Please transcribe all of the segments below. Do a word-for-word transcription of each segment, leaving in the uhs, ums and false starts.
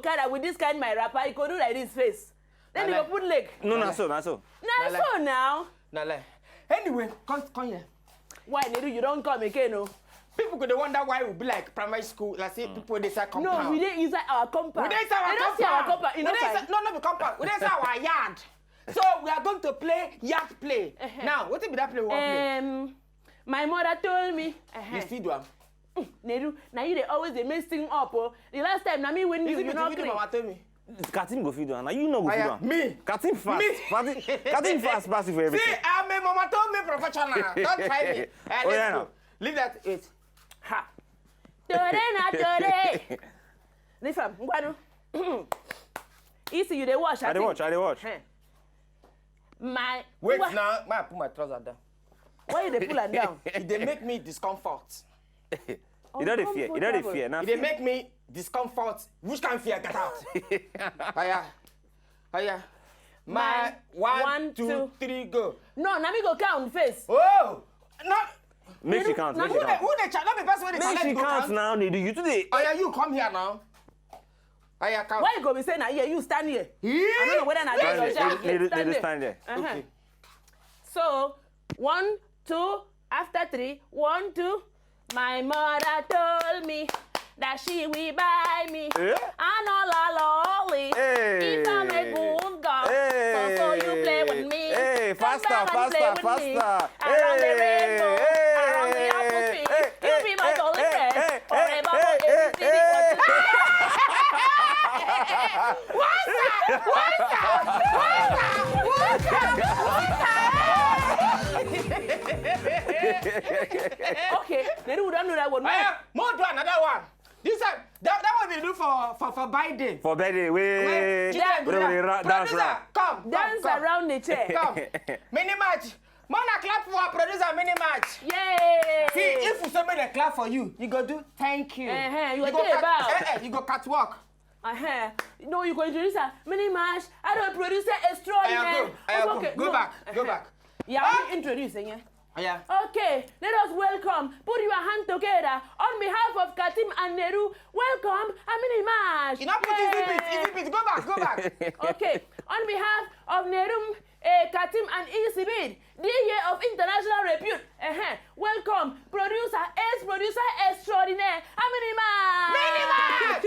Father, with this kind my rapper, he go do like this face. Then he go put leg. No, na so, na so. Na so now. Na lie. Anyway, come, come here. Why, Nedu, you don't come again, oh? People go dey wonder why we be like primary school, like say people dey inside compound. No, we dey inside our compound. We dey inside our compound. They don't see our compound. You know, no, no be compound. We dey inside our yard. So we are going to play yard play. Uh-huh. Now, what be that play we wan play? Um, my mother told me. Uh-huh. You still do am? Nedu, now you dey always dey mess thing up, oh. The last time, na me win you, you no gree. Mama told me. Katim go fit do am. Now you no go fit do am. Me. Katim fast. Me. Katim, Katim fast pass you for everything. See, I'm a mama told me professional. Don't try me. Uh, oh, let's yeah, go. Leave that. Wait. Ha. Today na today. Leave am. Ngwanu. Easy, you dey watch. I dey watch. I dey watch. Hey. My. Wait now. Why I put my trouser down? Why you dey pull am down? It dey make me discomfort. You don't dey fear. You don't dey fear. Now it dey make me discomfort. Which kind fear? Get out. Aya. Aya. My one, two, three, go. No, na me go count first. Oh. No. Make she count. Make she count. Who dey count? No be person wey dey count now. You too dey. Aya, you come here now. Aya, count. Why you go be say na here? You stand here. I don't know whether na there or there. Stand there. Okay. So, one, two, after three, one, two. My mother told me that she will buy me an all lolly. Hey. If I'm a good girl, so, so you play with me. Hey, faster, faster, faster. Around the rainbow, around the apple tree, you be my only friend. Forever, forever. What's up? What's up? What's up? What's up? What's up? Okay, then we don't know that one. Aya, more do another one. This time, that, that one they do for, for, for birthday. For birthday, wait. Wait, children do that. Producer, come, come, come. Dance around the chair. Come. Mini match. Mona clap for our producer, Mini Match. Yay! See, if we say make dem clap for you, you go do thank you. Uh-huh, you go do a bow. Eh, eh, you go catwalk. Uh-huh. No, you go introduce her. Mini Match, I don't produce extraordinary. Aya, go. Aya, go. Okay, go back. Go back. Yeah, I introduce, eh, yeah. Aya. Okay, let us welcome. Put your hand together on behalf of Katim and Nedu. Welcome, Mini Match. You know, put easy beat, easy beat. Go back, go back. Okay, on behalf of Nedu, eh, Katim and Easy Beat, the year of international repute. Uh-huh. Welcome, producer, ex-producer extraordinaire, Mini Match. Mini Match.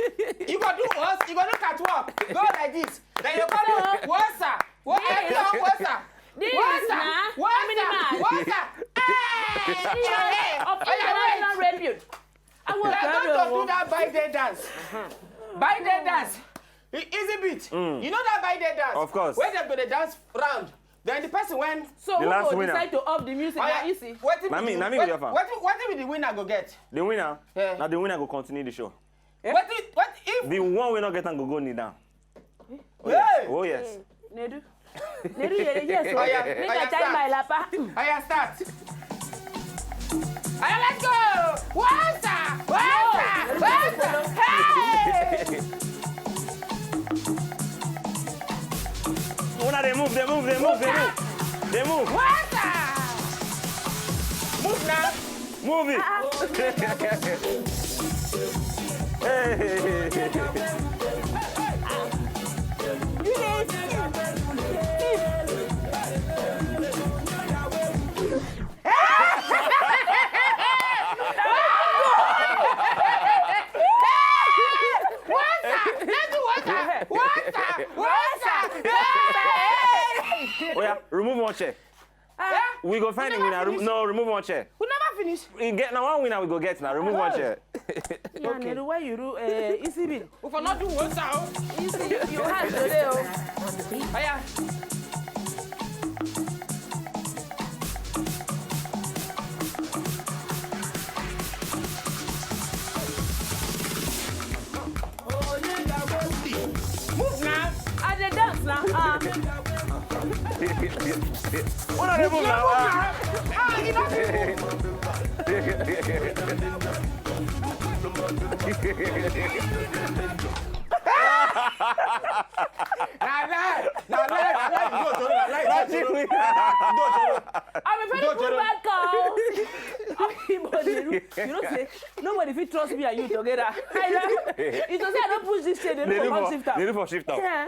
You go do us, you go do catwalk. Go like this. Then you come up. What's up? What? This, what's up? This na Mini Match. What's up? Hey! Of international repute. I want to do that birthday dance. Birthday dance. E-, easy beat. You know that birthday dance? Of course. Where dem go dey dance round. Then the person when. So the last winner. Who go decide to off the music? Aya, na easy. What if na me, na me go offer. What, what if the winner go get? The winner. Yeah. Now the winner go continue the show. Eh? What if, what if the one wey no get am go go kneel down? Oh, yes. Hey! Oh, yes. Nedu. Nedu, yes, yes. Oh, yeah. Make I tie my lapa. Aya, start. Aya, let's go. What's up? What's up? What's up? Hey! Una dey move, dey move, dey move, dey move. Dey move. What's up? Move now. Move it. Ah. Hey. What's up? Let's do what's up? What's up? What's up? Hey! Oh yeah, remove one chair. Ah, we go find a winner. No, remove one chair. We never finish. We get now one winner. We go get now. Remove one chair. Yeah, okay. Nedu, why you do, eh, easy beat? We for not do one sound. Easy, you hard today, oh. Aya. Move now. I dey dance now. Ah. Una dey move now. Ah. Ah, you know. Na lie, na lie, na lie. Go, Tolu, na lie. Magic win. Go, Tolu. I'm a very good back, oh. You know say nobody fit trust me and you together. I know. If to say I don't push this chair, they They don't do come for, shift am. they do for shift am. Yeah.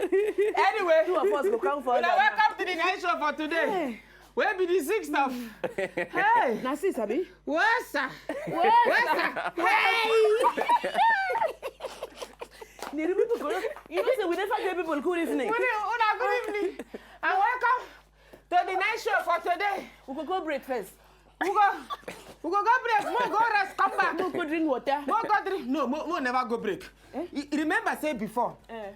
Anyway, Two of us go come for una that. Welcome to the night show for today. Wey be the sixth of. Hey, Na sis abi? What's up? What's up? Hey, Neri people go. You know say we never get people good evening. Una, una good evening and welcome to the night show for today. We go go break first. We go, we go go break. We go rest. Come back. We go drink water. We go drink. No, we, we never go break. You remember say before Eh.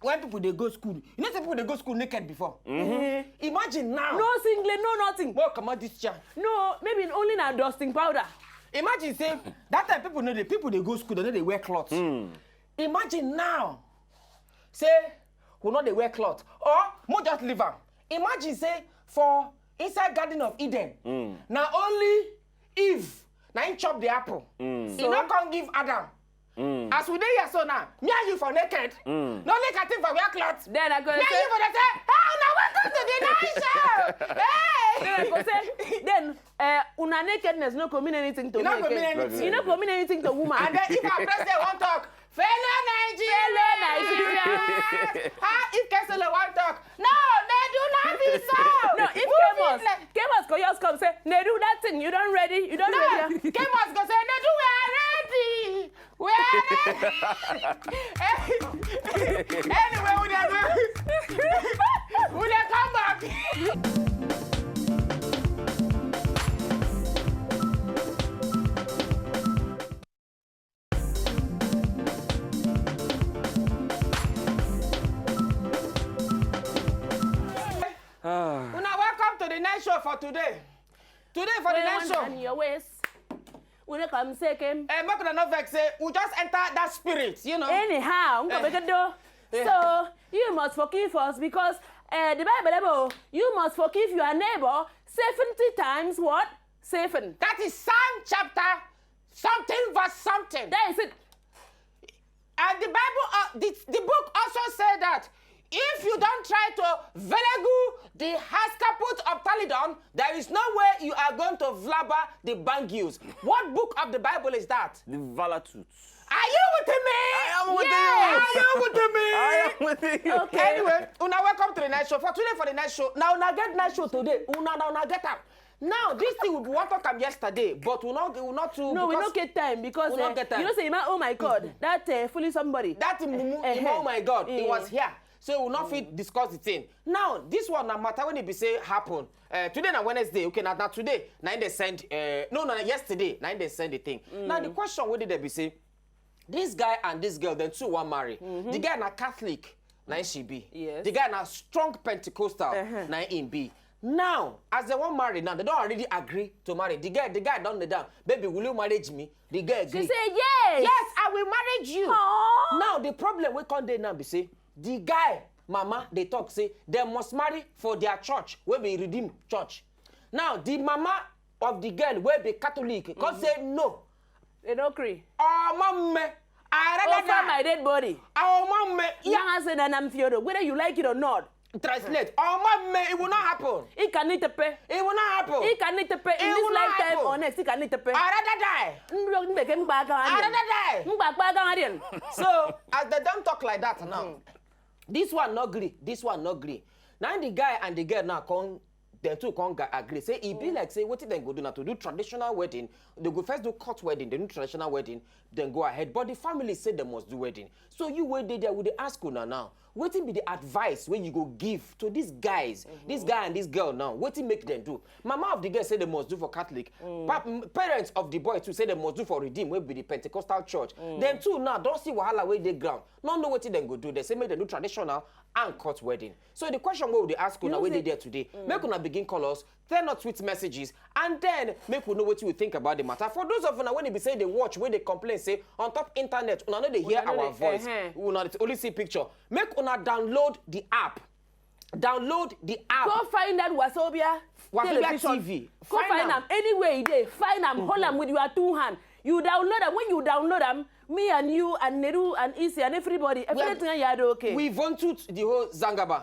When people dey go school, you know say people dey go school naked before. Imagine now. No singlet, no nothing. Well, come out this chair. No, maybe only na dusting powder. Imagine say that time people no dey people dey go school, they no dey wear cloth. Imagine now say we no dey wear cloth or mo just leave am. Imagine say for inside Garden of Eden, na only Eve na him chop the apple. He no come give Adam. As we dey here so now, me and you for naked. No make I think for wear cloth. Then I go Me and say, you for dey say, hey, una welcome to the night show. Hey. then I go say, then uh, una nakedness no go mean anything to E me no go mean again. anything. E no go mean anything to woman. And then if our president wan talk, fellow Nigerians, Fellow Nigerians. How if Kesolo wan talk, no, they do not be so. No, if Who Kemos, fit like- Kemos go just come say, Nedu, that thing, you don ready? You don No, ready? Kemos go say, Nedu, we are ready. We are ready. Anyway, we dey go. We dey come back. Ah. Una welcome to the night show for today. Today for the Well, night one show. hand your waist. We no come say came. Eh, make una no vex say we just enter that spirit, you know. Anyhow, Eh. eh. So you must forgive us because uh, the Bible, eh, you must forgive your neighbor seventy times what? Seven. That is Psalm chapter something verse something. That is it. And the Bible, uh, the, the book also said that if you don't try to velegu the haskaput of Talidon, there is no way you are going to vlaba the bangius. What book of the Bible is that? The Valatut. Are you with me? I am with Are you. you with me? I am with you. Okay. Anyway, una welcome to the night show. For today, for the night show, now una get night show today. Una now una get am. Now this thing we want to come yesterday, but we not we not too. No, we because no get time because we no uh, get time. You know say, oh my God, that uh, foolish somebody. That mumu, Eh, oh my God, he eh. was here, so we not fit discuss the thing. Now this one na matter when it be say happen. Uh, today na Wednesday, okay, na, na today na im dey send. Uh, no, na yesterday na im dey send the thing. Now the question wey dey there be say, this guy and this girl, dem two wan marry. The guy na Catholic, na im she be. Yes. The guy na strong Pentecostal, Uh-huh. na im be. Now, as dem wan marry now, dem don already agree to marry. The guy, the guy don kneel down. Baby, will you marry me? The girl agree. She say yes. Yes, I will marry you. Aww. Now the problem wey come dey now be say the guy mama dey talk say dem must marry for their church wey be Redeem Church. Now the mama of the girl wey be Catholic come say no. They no gree. Ọmọ mi, I rather Over die. My dead body. Ọmọ mi, yeah. Now I say that I'm Theodore. Whether you like it or not, Translate. Ọmọ mi, it will not happen. He can eat a pay. It will not happen. He can eat a pay in It this will not lifetime happen. Or next. He can eat a pay. I rather die. Ndụ ndị bekee mgba aka I ha dị. rather die. Mgba aka ha dị. So as they don't talk like that now, this one no gree, this one no gree. Now the guy and the girl now come, dem two come ga- agree. Say e be like say wetin dem go do na to do traditional wedding. They go first do court wedding, then do traditional wedding, then go ahead. But the family say they must do wedding. So you wey dey there, we dey ask una now. Wetin be the advice wey you go give to these guys, this guy and this girl now? Wetin make them do? Mama of the girl say they must do for Catholic. Pa- m- parents of the boy too say they must do for Redeem, wey be the Pentecostal church. Dem too now don see wahala wey dey ground. No know wetin dem go do. They say make dem do traditional and court wedding. So the question wey we dey ask una know wey dey say- there today, make una begin call us, send us sweet messages, and then make we know wetin we think about the matter. For those of una wey dey be say dey watch, wey dey complain say on top internet una no dey hear Una no our dey- voice, uh-huh. Una dey only see picture. Make una download the app. Download the app. Go find that Wazobia Wazobia television. T V. Go Find find am. Am anywhere e dey. Find am, hold am with your two hand. You download am. When you download am, me and you and Nedu and Isi and everybody, everything ya dey okay. We vontut the whole zangaba.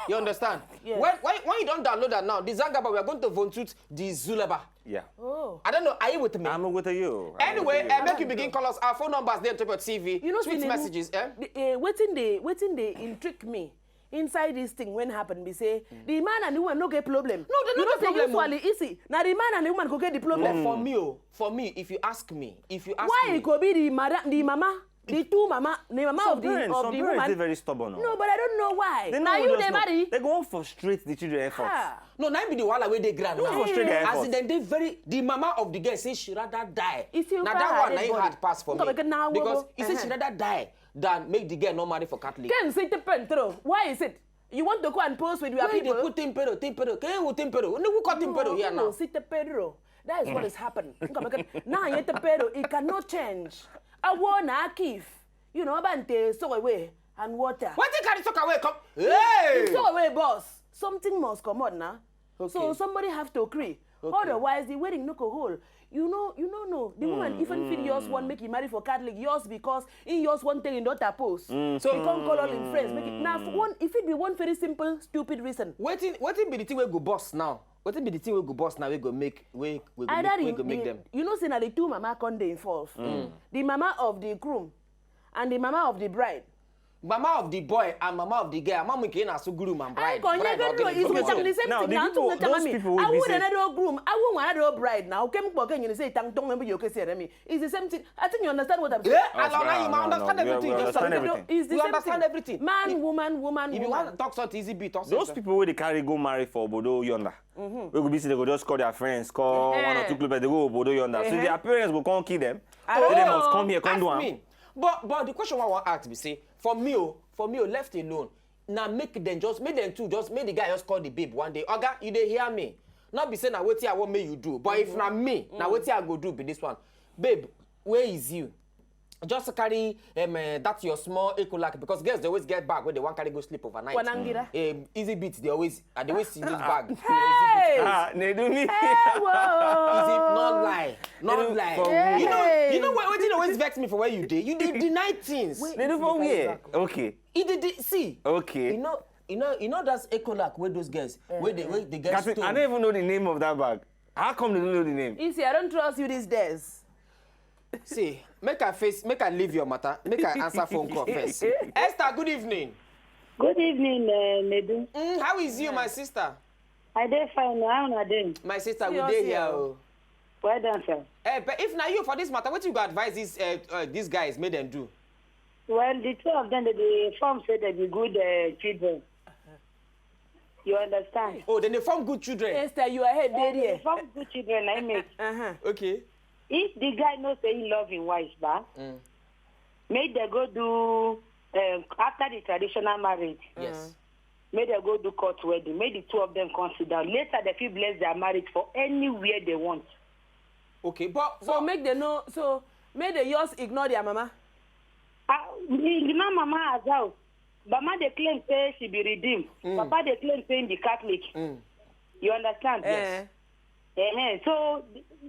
You understand? Yes. When, when, when you don't download that now, the Zangaba, we are going to vontut the Zulaba. Yeah. Oh. I don't know. Are you with me? I'm with you. I'm Anyway, with you. Uh, make you begin call us. Our phone numbers there on top of T V. You know, Sweet Tinubu, messages, eh? The, uh, waiting they, waiting they intrigue me. Inside this thing when happen be say mm. The man and the woman no get problem. No, they no get problem. Usually easy. Now the man and the woman go get the problem. Mm. For me, oh, for me, if you ask me, if you ask why me, it go be the mother, the mama, the two mama, the mama some of the parents, of some the parents woman. Are very stubborn. Oh. No, but I don't know why. They now you they marry. They go on frustrate the children effort. Ah. No, now be the wahala where they grab. No, now. Frustrate their effort. As in, then they very the mama of the girl say she rather die. Now that one, now hard pass for me because he said she rather die than make the girl not marry for Catholic. Ken say to Pedro, why is it? You want to go and pose with your people? Why they put Timpero, Timpero? Can you Timpero? No, who call Timpero here now? Sit Pedro. That is what is happening. Now yet Pedro, it cannot change. I want a kiff. You know, Bante, so away and water. What you carry soak away? Come. Hey! So away, boss. Something must come out now. Okay. So somebody have to agree. Okay. Otherwise, the wedding no go hold. You know, you know, no. The woman even feel yours one make you marry for Catholic yours because in yours one thing in daughter post. So you can't call all in friends. Make it now one. If it be one very simple, stupid reason. Wetin wetin be the thing wey go boss now? Wetin be the thing wey go boss now? We go make we we go Either make, we the, go make the, them. You know, say now the two mama come dey involve. The mama of the groom and the mama of the bride. Mama of the boy and mama of the girl. Mama ke na su groom and bride. Bride, bride, is what I'm the same thing. Now, the people, those people will be saying, I won't another groom. I won't another bride now. Came back and you say tang tong member you can say me. It's the same thing. I think you understand what I'm saying. Yeah, Alona, you understand everything. Just understand everything. We understand everything. Man, woman, woman. If you want to talk so easy, be talk. Those people where they carry go marry for Bodo yonder. We go be say they go just call their friends, call one or two club, they go Bodo yonder. So their parents go come kill them. So they must come here, come do am. But but the question I want to ask be say for me, oh, for me, oh, left alone. Now make them just make them two just make the guy just call the babe one day. Oga, you dey hear me? Not be say na wetin I want make you do, but if na me, na wetin I go do be this one. Babe, where is you? Just carry um, uh, that your small ecolak because girls they always get bag where they want carry go sleep overnight. Wanangira. Um, easy beats they always and they always see those bag. Hey! Ah, they do me. Hey, whoa. Easy, not lie, not lie. You know, you know what? What always vex me for where you did. You did deny things. They do for where? Okay. He did see. Okay. You know, you know, you know that's ecolak where those girls, where they, where the girls. Captain, I don't even know the name of that bag. How come they don't know the name? You see, I don't trust you these days. See, make I face, make I leave your matter. Make I answer phone call first. Esther, good evening. Good evening, uh, Nedu. Mm, how is you, my sister? I dey fine. How are you? My sister, we dey here. Oh. Well done, sir. Eh, but if na you for this matter, what you go advise these uh, uh, these guys make them do? Well, the two of them, they, they form say they be good uh, children. You understand? Oh, then they form good children. Esther, you are head there. They form good children, I make. Uh-huh. Okay. If the guy knows say he love him wife, ba, mm. Make they go do um, after the traditional marriage. Yes. Mm. Make they go do court wedding. Make the two of them come sit down. Later, they feel bless their marriage for anywhere they want. Okay, but so but, make they know. So make they just ignore their mama. Uh, ignore mama as well. Mama dey claim say she be redeemed. Mm. Papa dey claim say he be Catholic. Mm. You understand? Yes. Eh. Eh, so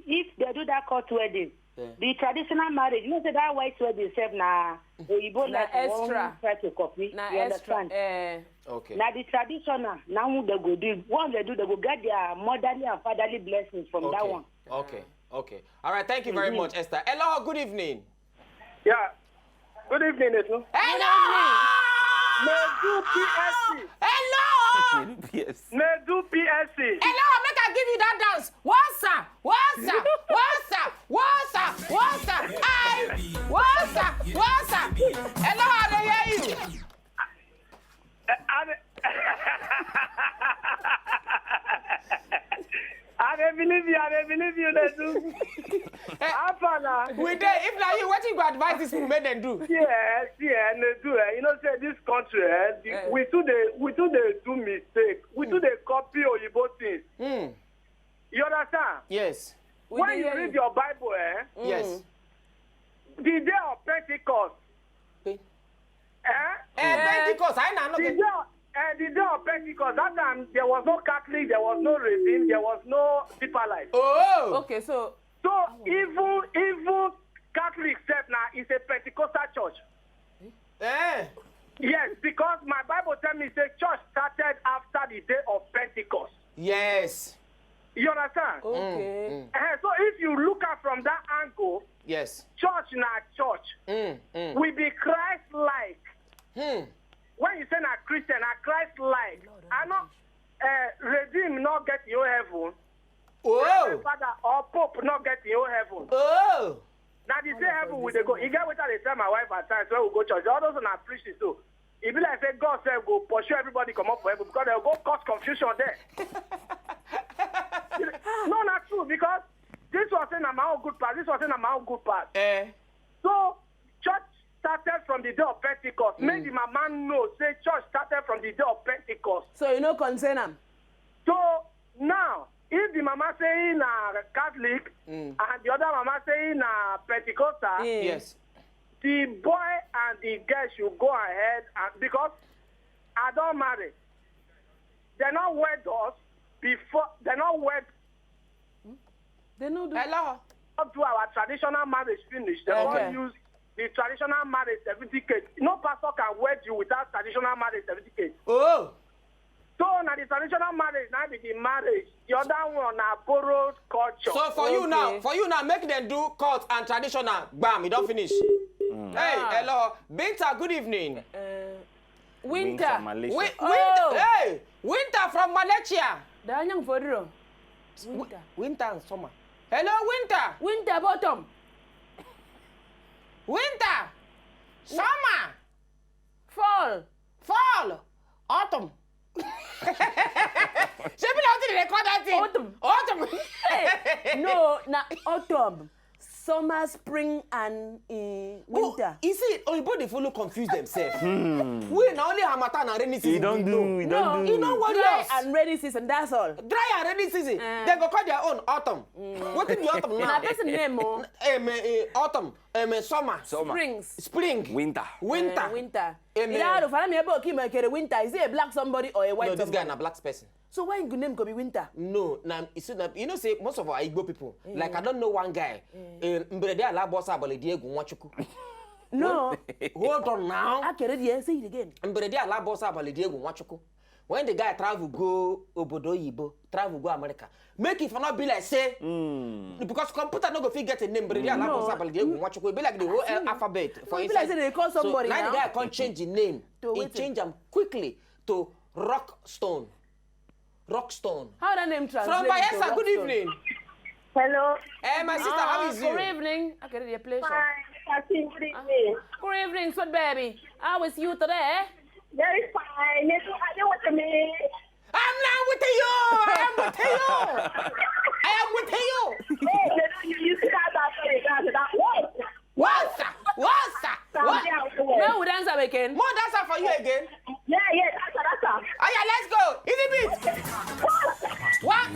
if they do that court wedding, yeah. The traditional marriage, you know say that white wedding sef na oyibo na like extra. Try to copy. Na you extra. Understand? Eh. Okay. Na the traditional, now who they go do? What they do, they go get their motherly and fatherly blessings from okay. That one. Okay, okay. All right, thank you very mm-hmm. much, Esther. Hello, good evening. Yeah. Good evening, Nedu. Hello! Nedu P S C. Hello! Nedu P S C. Nedu P S C. Hello, make I give you that dance. What's up? What's up? What's up? What's up? What's up? I. What's up? What's up? Hello, I dey hear you. I dey believe you, I dey believe you, Nedu. How far now? We dey, if na you, wetin you go advise these people make dem do? Yes, yeah, Nedu, eh, you know say this country, eh, the, eh. We too dey, we too dey do mistake. We too dey copy oyibo things. Mm. You understand? Yes. When you read your Bible, eh? Yes. The day of Pentecost. Eh? Eh, Pentecost, I know. The day, eh, the day of Pentecost, that time there was no Catholic, there was no Redeemed, there was no Deeper Life. Oh. Okay, so. So even even Catholic sef now is a Pentecostal church. Eh. Yes, because my Bible tell me say church started after the day of Pentecost. Yes. You understand? Okay. Eh, so if you look at from that angle, Yes. church na church. Mm, mm. We be Christ-like. Hmm. When you say na Christian, na Christ-like. I know uh, Redeem not get your heaven. Oh. Father or Pope not get your heaven. Oh. Now the same heaven we dey go. You get what I dey tell my wife at times when we go church. All those are preaching so. E be like say God sef go pursue everybody comot for heaven because dem go cause confusion there. No, not true because this one say na my own good pass, this one say na my own good pass. Eh. So church started from the day of Pentecost. Make the mama know say church started from the day of Pentecost. So you no concern am. So now, if the mama say he na Catholic and the other mama say he na Pentecostal, Eh. Yes. the boy and the girl should go ahead and because I don marry. They not wed us before. They not wed They no do. Hello. Not do our traditional marriage finish. They Okay. don't use the traditional marriage certificate. No pastor can wed you without traditional marriage certificate. Oh. So now the traditional marriage now be the marriage. The other one na borrowed culture. So for you now, Okay. for you now, make them do court and traditional. Bam, you don't finish. Hey, Ah. Hello. Binta, good evening. Uh, Winter winter. Malaysia. Wi- Oh. Winter, hey, Winter from Malaysia. Danyang Fodro. Winter. Winter and summer. Hello, Winter. Winter bottom. Winter. Summer. Fall. Fall. Autumn. Shebi na wetin dem dey call that thing? Autumn. Autumn. Hey, no, na autumn, summer, spring, and uh, winter. You see, Oyibo dey follow confuse themselves. We na only harmattan and rainy season. You don't we do. know. You No, don't do. You know what Dry else? And rainy season. That's all. Dry and rainy season. Eh. Dem go call their own autumn. Wetin be autumn Na now? Person name o. Em, eh, autumn. Em, eh, summer. Summer. Springs. Spring. Winter. Winter. Eh, winter. Amen. Ida aro fana mi ebe oki ma kere winter. Is it a black somebody or a white No, this guy somebody? Na black person. So why your name go be winter? No, na you see, na, you know say most of our Igbo people, like I don't know one guy. Eh, Mberede ala boss Abalediegu Nwachukwu. No. Hold on now. Akere there, say it again. Mberede ala boss Abalediegu Nwachukwu. When the guy travel go obodo oyibo, travel go America, make it for not be like say because computer no go fit get a name. Mberede ala No. boss Abalediegu Nwachukwu. E be like the whole alphabet for E be inside. Like say they call somebody So now now. The guy can't change the name. To He wetin? Change am quickly to Rockstone. Rockstone. How that name translate? From Bayelsa, good evening. Hello. Eh, my sister, how is you? Good evening. I can read your pleasure. Fine. Good evening. Good evening, sweet baby. How is you today? Very fine. Maybe I don't want to me. I'm not with you. I am with you. I am with you. Hey, you see that that that what? What's up? What's up? What? Now we dance am again. More dancer for you again. Yeah, yeah, that's that's. Oh yeah, let's go. Easy beat. What?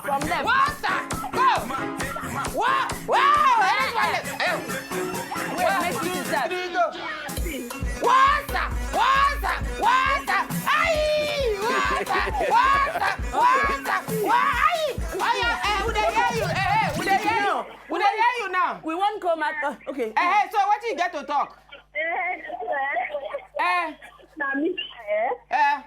From them. What's up? Go. Wow. Wow. Hey, hey, hey. Wait, make you do that. Three, go. What's up? What's up? What's up? Aye. What's up? What's up? What's up? Why? Oh yeah. Eh, we dey hear you. Eh, eh, we dey hear you. We dey hear you now. We won't come at. Uh, okay. Eh, eh, so what you get to talk? Eh. Now me, eh, Eh.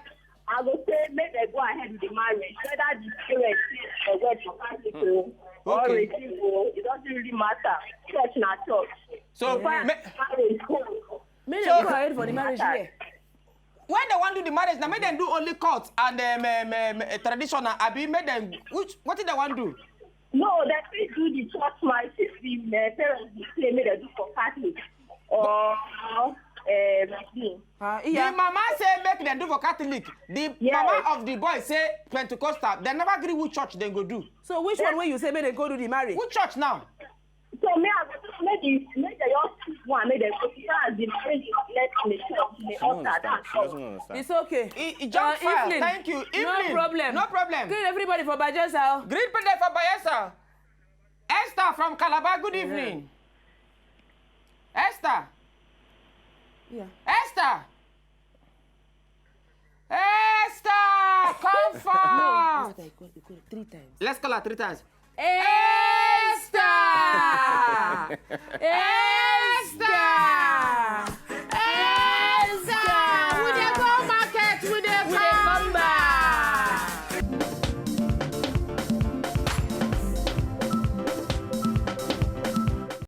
I go say make they go ahead with the marriage. Whether the parents say they wed for Catholic o or Okay. Redeem o, it doesn't really matter. Church na church. So Fine, me, marriage go. Make So- them go ahead for the marriage here. When they want do the marriage, now make them do only court and um, um, um, uh, traditional. Abi make them which what did they want do? No, they fit do the church marriage if the uh, parents dey say make they do for Catholic or uh, Muslim. Uh, The yeah. Mama say make them do for Catholic. The Yes. Mama of the boy say Pentecostal. They never agree which church they go do. So which one wey you say make they go do the marriage? Which church now? So me, I go just make the make the young one make them go because the marriage is not left in the church, in the She don't altar. understand. That's She all. doesn't understand. It's okay. He, he jumped Uh, fire. Evelyn, Thank you. No Evelyn. Problem. No problem. Greet everybody for Bayelsa. Greet people for Bayelsa. Esther from Calabar, good evening. Esther. Yeah. Esther. Esther, come No, far. Esther, you call, you call three times. Let's call her three times. Esther.